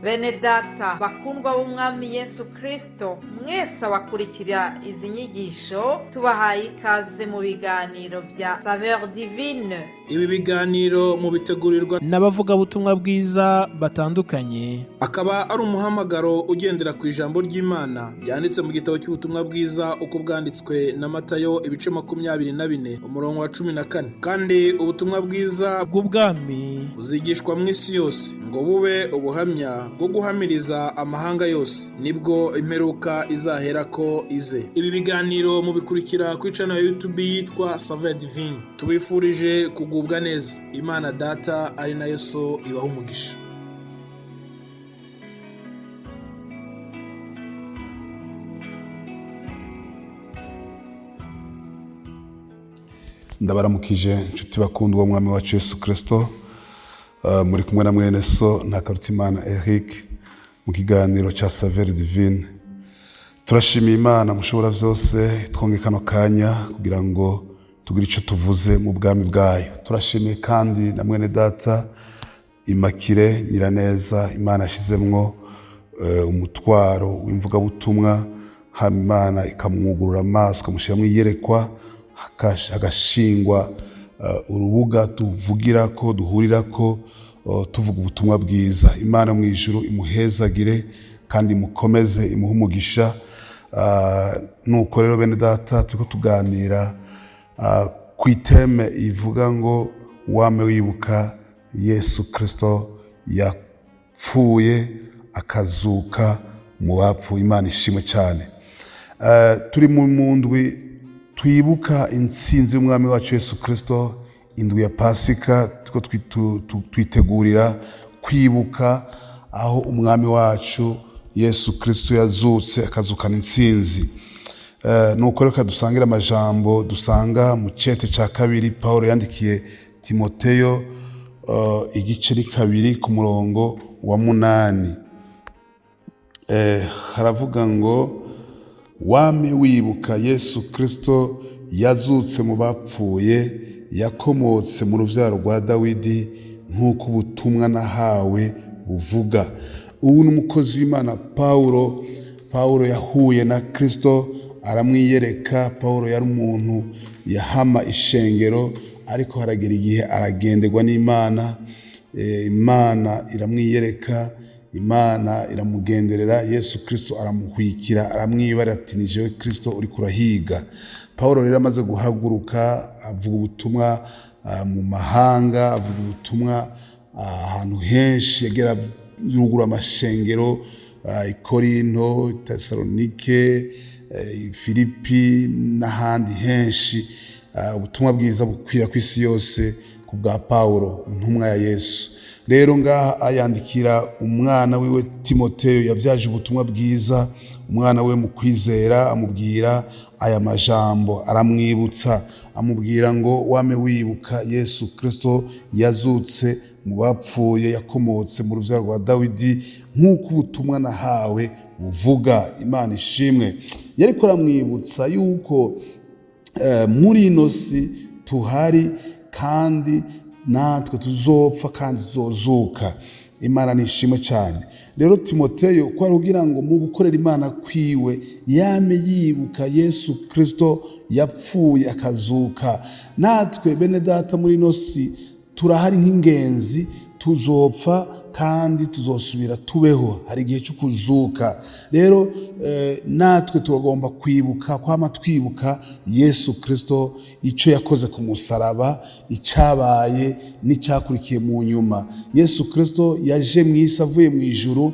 Bene data bakundwa b'Umwami Yesu Kristo, mwese abakurikira izi nyigisho, tubahaye ikaze mu biganiro bya Saveur Divine. Ibi biganiro mubitegurirwa n'abavugabutumwa bwiza batandukanye, akaba ari umuhamagaro ugendera ku ijambo ry'Imana ryanditse mu gitabo cy'ubutumwa bwiza uko bwanditswe na Matayo, ibice 24, umurongo wa 14. Kandi ubutumwa bwiza bw'ubwami buzigishwa mu isi yose ngo bube ubuhamya bwo guhamiriza amahanga yose, nibwo imperuka izaherako ize. Ibi biganiro mubikurikira kuri channel ya YouTube yitwa Saveur Divine. Tubifurije kugubwa neza. Imana Data ari nayo So ibaha umugisha. Ndabaramukije inshuti bakundwa Umwami wacu Yesu Kirisito. Muri kumwe na mwene so Ntakarutimana Eric mu kiganiro cya Saveur Divine. Turashimiye Imana mushobora byose twonge kano kanya kugira ngo tugire icyo tuvuze mu bwami bwayo. Turashimiye kandi na mwene data Imakire Nyiraneza, Imana yashyizemwo umutwaro w'imvugabutumwa, hama Imana ikamwugurura amaso, ikamushyiramo iyerekwa, hagashingwa urubuga tuvugira ko duhurira ko tuvuga ubutumwa bwiza. Imana mu ijuru imuhezagire kandi imukomeze, imuhe umugisha. Nuko rero bene data, turiko tuganira ku iteme ivuga ngo wame wibuka Yesu Kristo yapfuye akazuka mu bapfuye. Imana ishimwe cyane. Turi mu ndwi twibuka intsinzi y'Umwami wacu Yesu Kristo, indwi ya Pasika. Turiko twitegurira kwibuka aho Umwami wacu Yesu Kristo yazutse akazukana intsinzi. Nuko reka dusangire amajambo dusanga mu cete cya kabiri Paul yandikiye Timoteyo, igice ni 2 ku murongo wa 8. Haravuga ngo wame wibuka Yesu Kristo yazutse mu bapfuye, yakomotse mu ruvyaro rwa Dawidi, nk'uko ubutumwa nahawe buvuga. Ubu ni umukozi w'Imana Paulo. Paulo yahuye na Kristo aramwiyereka. Paulo yari umuntu yahama ishengero, ariko haragera igihe aragenderwa n'Imana. Imana iramwiyereka, Imana iramugenderera, Yesu Kristo aramuhwikira, aramwibara ati ni jewe Kristo uri kurahiga. Paulo rero amaze guhaguruka avuga ubutumwa mu mahanga, avuga ubutumwa ahantu henshi, yagera yugura amashengero i Korinto, Tesalonike, Filipi n'ahandi henshi. Ubutumwa bwiza bukwira ku isi yose ku bwa Paulo, intumwa ya Yesu. Rero ngaha ayandikira umwana wiwe Timoteyo yavyaje ubutumwa bwiza, umwana we mu kwizera, amubwira aya majambo, aramwibutsa, amubwira ngo wame wibuka Yesu Kristo yazutse mu bapfuye, yakomotse mu ruvyaro rwa Dawidi, nk'uko ubutumwa nahawe buvuga. Imana ishimwe. Yariko aramwibutsa yuko muri ino si tuhari kandi natwe tuzopfa kandi tuzozuka. Imana ni ishimwe cyane. Rero Timoteyo ko ari kugira ngo mu gukorera Imana kwiwe yame yibuka Yesu Kristo yapfuye akazuka. Natwe bene data muri ino si turahari nk'ingenzi, tuzopfa kandi tuzosubira tubeho, hari igihe cyo kuzuka. Rero natwe tugomba kwibuka, kwama twibuka Yesu Kristo, icyo yakoze ku musaraba, icyabaye n'icyakurikiye mu nyuma. Yesu Kristo yaje mu isi avuye mu ijuru,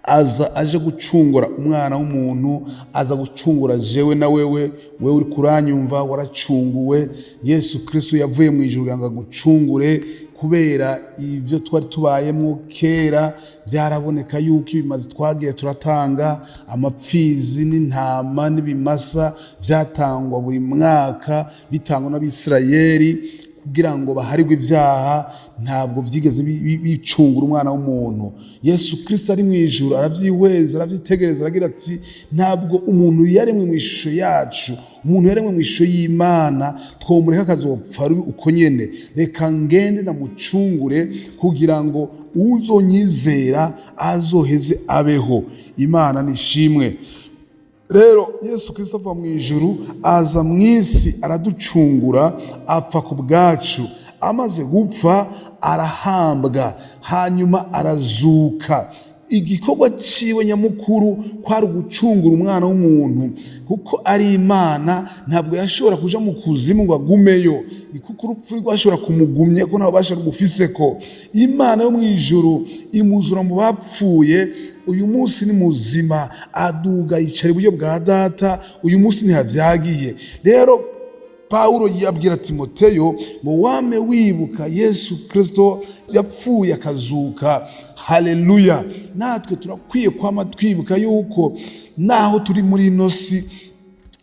aza aje gucungura umwana w'umuntu, aza gucungura jewe na wewe. Wewe uri kuranyumva waracunguwe. Yesu Kristo yavuye mu ijuru kugira ngo agucungure, kubera ibyo twari tubayemo kera byaraboneka yuko ibimazi twagiye turatanga, amapfizi n'intama n'ibimasa byatangwa buri mwaka, bitangwa n'Abisirayeli. Kugira ngo baharirwe ibyaha ntabwo byigeze bicungura umwana w'umuntu. Yesu Kirisito ari mu ijuru arabyihweza, arabyitegereza, aragira ati: "Ntabwo umuntu yaremwe mu ishusho yacu, umuntu yaremwe mu ishusho y'Imana, twomureka akazopfa rubi uko nyene. Reka ngende ndamucungure kugira ngo uzonyizera azoheze abeho." Imana nishimwe. Rero Yesu Kirisito ava mu ijuru, aza mu isi, araducungura, apfa ku bwacu. Amaze gupfa arahambwa, hanyuma arazuka. Igikorwa ciwe nyamukuru kwari ugucungura umwana w'umuntu, kuko ari Imana ntabwo yashobora kuja mu kuzimu ngo agumeyo, kuko urupfu rwashobora kumugumya ko nta bubasha rugufiseko. Imana yo mu ijuru imuzura mu bapfuye. Uyu munsi ni muzima, aduga yicara iburyo bwa Data. Uyu munsi ntihavyagiye. Rero Pawulo yabwira Timoteyo ngo: "Wame wibuka Yesu Kirisito yapfuye akazuka." Haleluya! Natwe turakwiye kwama twibuka yuko naho turi muri ino si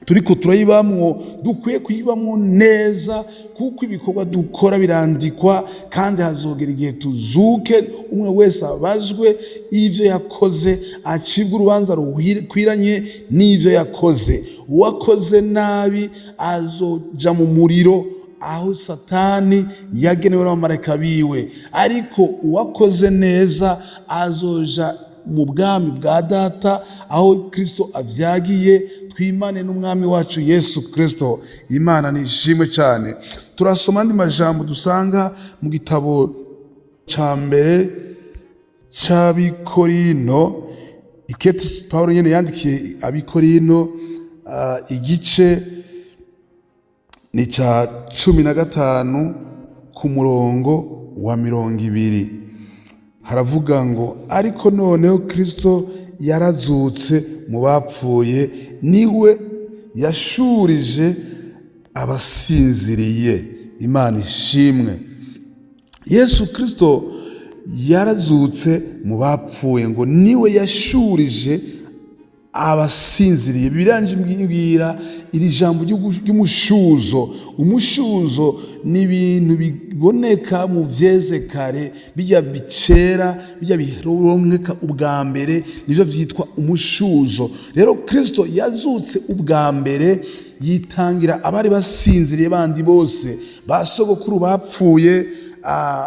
turiko turayibamwo, dukwiye kuyibamwo neza, kuko ibikorwa dukora birandikwa, kandi hazogera igihe tuzuke, umwe wese abazwe ivyo yakoze, acibwe urubanza rukwiranye n'ivyo yakoze. Uwakoze nabi azoja mu muriro aho Satani yagenewe n'abamarayika biwe, ariko uwakoze neza azoja mu bwami bwa Data aho Kristo avyagiye, twimane n'Umwami wacu Yesu Kristo. Imana ni ishimwe cyane. Turasoma andi majambo dusanga mu gitabo ca mbere c'Abikorino, ikete Pawulo nyene yandikiye Abikorino, igice ni ca 15 ku murongo wa 20. Haravuga ngo: "Ariko noneho Kristo yarazutse mu bapfuye, niwe yashurije abasinziriye." Imana ishimwe. Yesu Kristo yarazutse mu bapfuye, ngo niwe yashurije abasinziriye. Biranje mbwira iri jambo ry'umushuzo. Umushuzo ni ibintu biboneka mu vyeze kare, bijya bicera, bijya bironka ubwa mbere, nivyo vyitwa umushuzo. Rero Kristo yazutse ubwa mbere, yitangira abari basinziriye bandi bose, ba sogokuru bapfuye,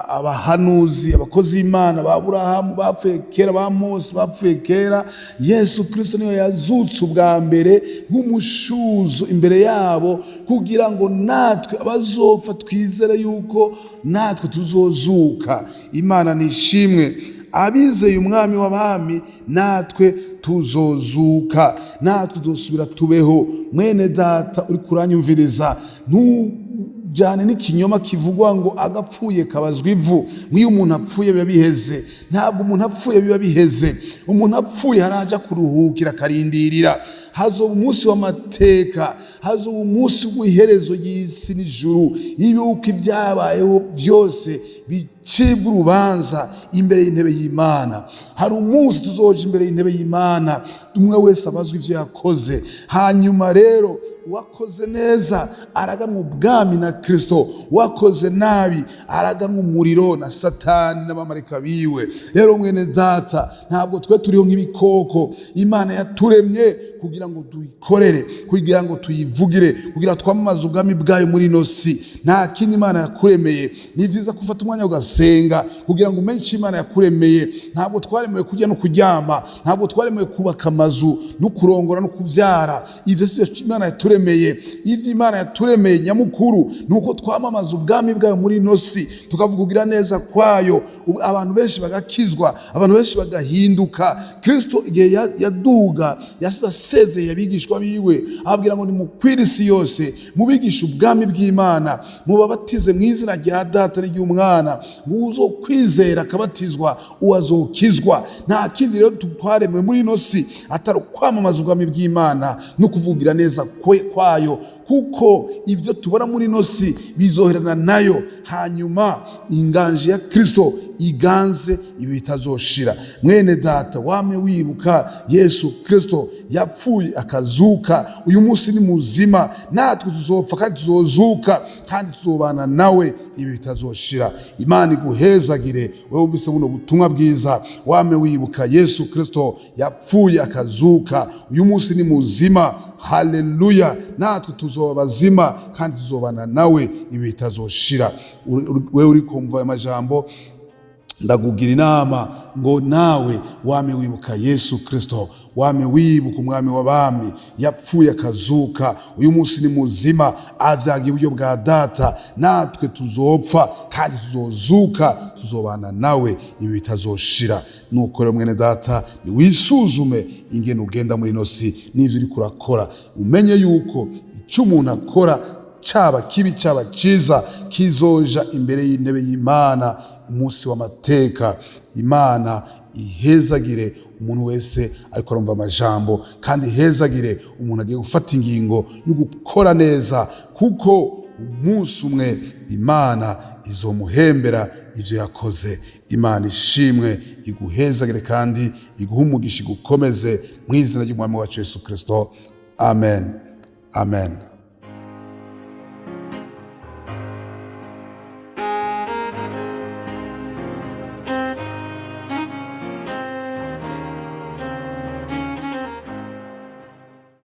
abahanuzi, abakozi b'Imana ba Aburahamu bapfuye kera, ba Mose bapfuye kera. Yesu Kristo niyo yazutse ubwa mbere nk'umushuzo imbere yabo, kugira ngo natwe abazopfa twizere yuko natwe tuzozuka. Imana nishimwe. Abizeye Umwami w'abami, natwe tuzozuka, natwe tuzosubira tubeho. Mwene Data uri kuranyumviriza, ntujyane n'ikinyoma kivugwa ngo agapfuye kabazwa ivu, nk'iyo umuntu apfuye biba biheze. Ntabwo umuntu apfuye biba biheze. Umuntu apfuye haraja kuruhukira, akarindirira. Hazoba umunsi w'amateka, hazoba umunsi w'iherezo y'isi n'ijuru, y'uko ibyabayeho byose bicibwa urubanza imbere y'intebe y'Imana. Hari umunsi tuzoja imbere y'intebe y'Imana, umwe wese abazwa ivyo yakoze. Hanyuma rero uwakoze neza araganwa ubwami na Kristo, uwakoze nabi araganwa umuriro na Satani n'abamarayika biwe. Rero mwene Data, ntabwo twe turiho nk'ibikoko. Imana yaturemye kugira ngo tuyikorere, kugira ngo tuyivugire, kugira twamamaze ubwami bwayo muri ino si. Nta kindi Imana yakuremeye. Ni vyiza gufata umwanya ugasenga kugira ngo umenye icyo Imana yakuremeye. Ntabwo twaremewe kurya no kuryama, ntabwo twaremewe kubaka amazu no kurongora no kuvyara. Ivyo si byo Imana yaturemeye. Ivyo Imana yaturemeye nyamukuru ni uko twamamaza ubwami bwayo muri ino si, tukavuga neza kwayo, abantu benshi bagakizwa, abantu benshi bagahinduka. Kristo igihe yaduga yasize asezeye abigishwa biwe, ababwira ngo: "Nimukwire isi yose, mubigishe ubwami bw'Imana, mubabatize mu izina rya Data n'iry'Umwana, uzokwizera akabatizwa uwazokizwa." Nta kindi rero twaremewe muri ino si atari ukwamamaza ubwami bw'Imana no kuvugira neza kwayo. Kuko ibyo tubona muri ino si bizoherana nayo, hanyuma inganji ya Kristo iganze ibi bitazoshira. Mwene data, wame wibuka Yesu Kristo yapfuye akazuka, uyu munsi ni muzima. Natwe tuzopfa kandi tuzozuka kandi tuzobana nawe ibi bitazoshira. Imana iguhezagire wewe wumvise buno butumwa bwiza. Wame wibuka Yesu Kristo yapfuye akazuka, uyu munsi ni muzima. Haleluya! Natwe tuzoba bazima kandi tuzobana nawe ibi bitazoshira. Wewe uri kumva aya majambo, ndakugira inama ngo nawe wame wibuka Yesu Kristo, wame wibuka Umwami w'abami yapfuye akazuka, uyu munsi ni muzima, avyaga iburyo bwa Data. Natwe tuzopfa kandi tuzozuka, tuzobana nawe ibi bitazoshira. Nuko rero mwene data, niwisuzume ingene ugenda muri ino si n'ivyo uriko urakora, umenye yuko icyo umuntu akora, caba kibi caba ciza, kizoja imbere y'intebe y'Imana umunsi w'amateka. Imana ihezagire umuntu wese ariko arumva amajambo, kandi ihezagire umuntu agiye gufata ingingo yo gukora neza, kuko umunsi umwe Imana izomuhembera ivyo yakoze. Imana ishimwe, iguhezagire kandi iguhe umugisha, igukomeze mu izina ry'Umwami wacu Yesu Kristo. Amen, amen.